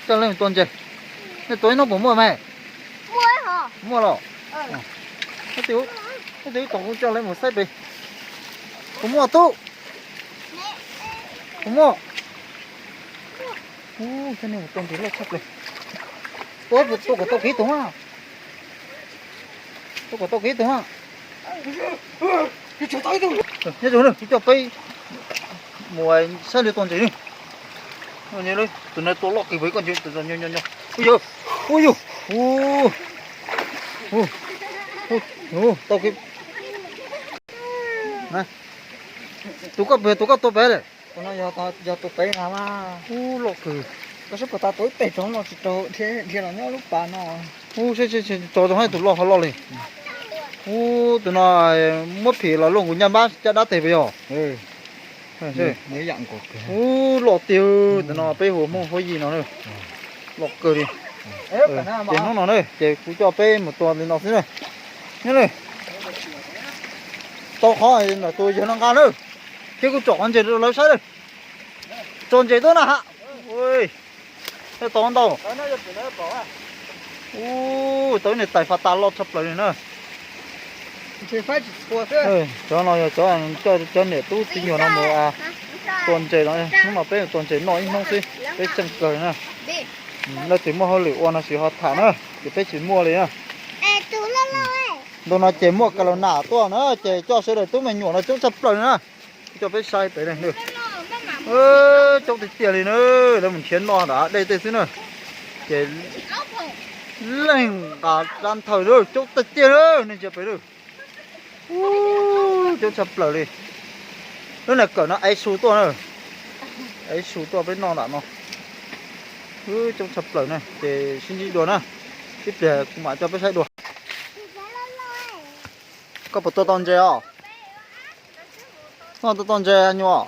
Coj leej mus tua ntses. Nej tua ib hnub puas muaj mas? Muaj los? Twb tom kuv coj leej mus saib pem. Puas muaj tub? Puas muaj? Ub, coj nej mus tua ntses loj tshaj plaws. Tua, tua kom tau kiv tus mas. Tua kom tau kiv tus mas. Nyob zoo, kuv coj peb mus saib lawv tua ntses ne. Tus no tua loj kawg, koj ntsia, ua yog, ua yog, tau kiv. Tus koj pem, tus koj tua pem lawm. Tus no yog tus pem na mas. Ub, loj kawg. Koj saib puas tas tua ib pem rau no tsis raug dhia los nyob lub pas no. Ub, tso zoo hais tus loj ho loj li. Ub, tus no muab phim los luaj nkaus nyaj npab caj dab tes puas yog? Ub, loj tiag, tus no peb hu Hmoob huab yig no na. Loj kawg li. Ces hnub no na ces kuv coj peb mus tua li no xwb na. Nyob li, tau qhov ntawm tus yawg no nqa na. Thiab kuv tsom qhov ntses rau lawv saib na. Tso ntses tuaj na ha. Ua, tau ntau. Ub, tau ib niag tais fas tas loj tshaj plaws li na. Cov no yog cov, cov niam tub txiv nyuag no mus tua ntses no, hnub no peb mus tua ntses noj ib hnub xwb, peb tseem kawg na. Leej twg muaj hauj lwm ua no tsis ho tham na, ces peb tsis muaj li na. Ntu no ces muaj kas laus nas tuaj na, ces coj sawv daws tub me nyuam no coob tshaj plaws na. Coj peb saib pem na. Coob tiag tiag li na, lawv mus nrhiav noj nram dej tej xwb na. Ces leej nqa rab nthawj na, coob tiag tiag na, nej ntsia pem na. Coob tshaj plaws li. Lub niag kawm no ev su tuaj na. Ev su tuaj peb noj nram no. Coob tshaj plaws na, ces sib ntsib dua na. Ib pliag kuv mam coj peb saib dua. Koj puas tua tau ntses os? Koj tua tau ntses nyuam?